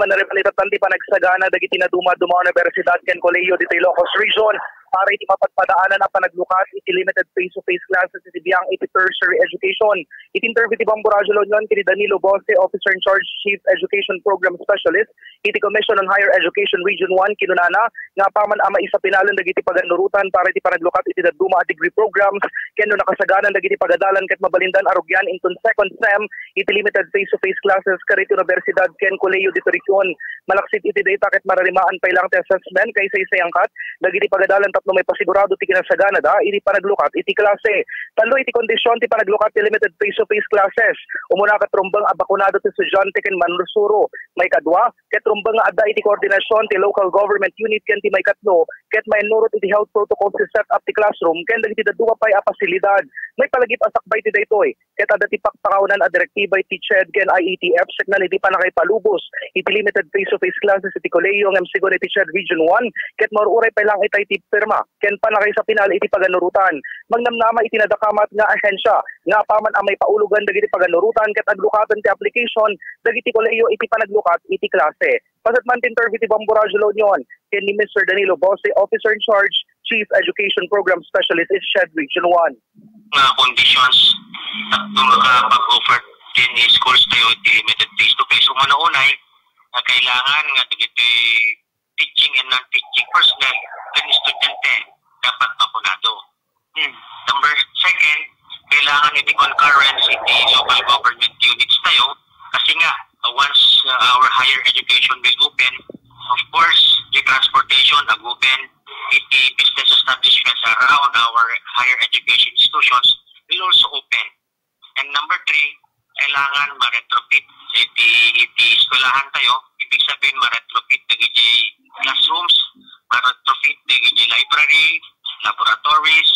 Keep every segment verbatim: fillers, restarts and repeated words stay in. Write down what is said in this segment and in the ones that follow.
Manarimalitan ti panagsagana dagiti naduma-duma a universidad ken kolehiyo ditoy Ilocos Region para iti mapadpadaanan a panaglukat iti limited face-to-face classes iti biang iti tertiary education. Iti interview ti Bambo Radyo La Union ken ni Danilo Bose, Officer in Charge, Chief Education Program Specialist iti Commission on Higher Education Region one, kinunana nga apaman a maisapinalen dagiti pagannurotan para iti panaglukat iti dadduma a degree programs ken no nakasaganan dagiti pagadalan ket mabalindan a rugian inton second sem iti limited face-to-face classes kadagiti universidad ken kolehiyo ditoy region. Malaksid iti dayta ket mararimaan pay laeng ti assessment kaisaysayan ket dagiti pagadalan tapno maipasigurado ti kinasaganada iti panaglukat iti klase. Tallo iti kondision ti panaglukat ti limited face-to-face classes. Umuna ket rumbeng a bakunado ti estudiante ken mannursuro. Maikadua, ket rumbeng nga adda iti koordinasion ti local government unit ken ti maikatlo, ket mainnurot iti health protocol ti set up ti classroom ken dagiti dadduma pay a pasilidad. Maipalagip a sakbay ti daytoy, ket adda ti pakpakawanan a direktiba iti CHED ken I E T F sakbay iti pannakaipalubos iti limited face-to-face classes iti kolehiyo ngem segun iti CHED Region one, ket maururay pay laeng itay ti pirma ken pannakaisapinal iti pagannurotan. Magnamnama iti nadakamat nga ahensya nga apaman a maipaulogan dagiti pagannurotan ket aglukaten ti application dagiti kolehiyo iti panaglukat iti klase. Paset man ti interview ti Bambo Radyo La Union ken ni Mister Danilo Bose, Officer in Charge, Chief Education Program Specialist in CHED Region one. Nga conditions tapno makapag-offer ti schools tayo iti limited face-to-face. Umuna unay, nga kailangan nga dagiti teaching and non-teaching personnel ken estudiante dapat bakunado. Hmm. Number second, kailangan iti concurrence iti local government units tayo kasi nga, uh, once, uh, our higher education will open, of course, the transportation ag-open, iti business establishments around our higher education institutions will also open. And number three, kailangan ma-retrofit iti, iti eskwelahan tayo. Ibig sabihin, ma-retrofit dagiti classrooms, ma-retrofit dagiti library, laboratories,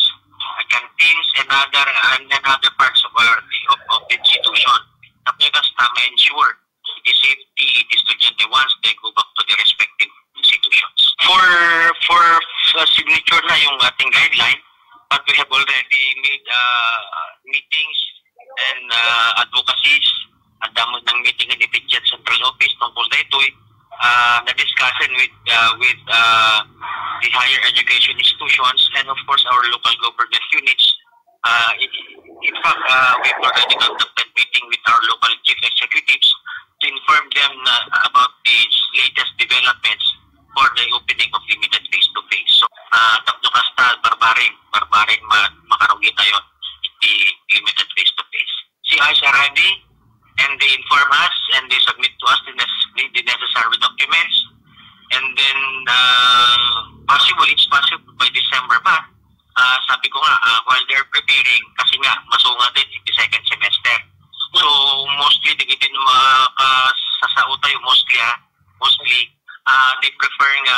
canteens, and other, and, and other parts of our, of, of the institution. Tapno kasta ma-ensure iti safety iti estudiante once they go back to their respective institutions. For, for, uh, signature na yung ating guideline, but we have already made, uh, meetings and, uh, advocacies. Adda met nang meeting iti CHED Central Office tungkol daytoy. Uh, na-discussion with, uh, with, uh, the higher education institutions and of course our local government units. Uh, in, in fact, uh, we've already conducted meeting with our local chief executives to inform them na about the latest developments for the opening of limited face-to-face. So, uh, tapno kasta, barbareng, barbareng ma-, makarugi tayo iti limited face-to-face. C Is are ready and they inform us and they submit to us the necess-, the necessary documents. And then, uh, possible, it's possible by December pa. Ah, sabi ko nga, ah, while they're preparing, kasi nga, masunga din iti second semester. So, mostly, dagiti makasasao tayo, mostly, ah, mostly, ah, they prefer nga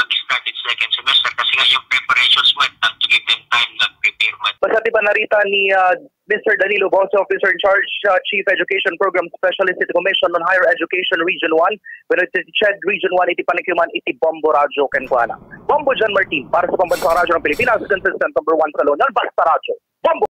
ag-start iti second semester kasi nga yung preparations mo, it have to give them time nga prepare mo. Basta ti panarita ni, ah, Mister Danilo Bose, Officer in Charge, ah, Chief Education Program Specialist iti Commission on Higher Education Region one, wenno iti CHED Region one iti panakiuman iti Bombo Radio kenkuana. Bombo John Martin, para sa Pambansang Radyo ng Pilipinas, consistent number one sa La Union, Basta Radyo. Bombo!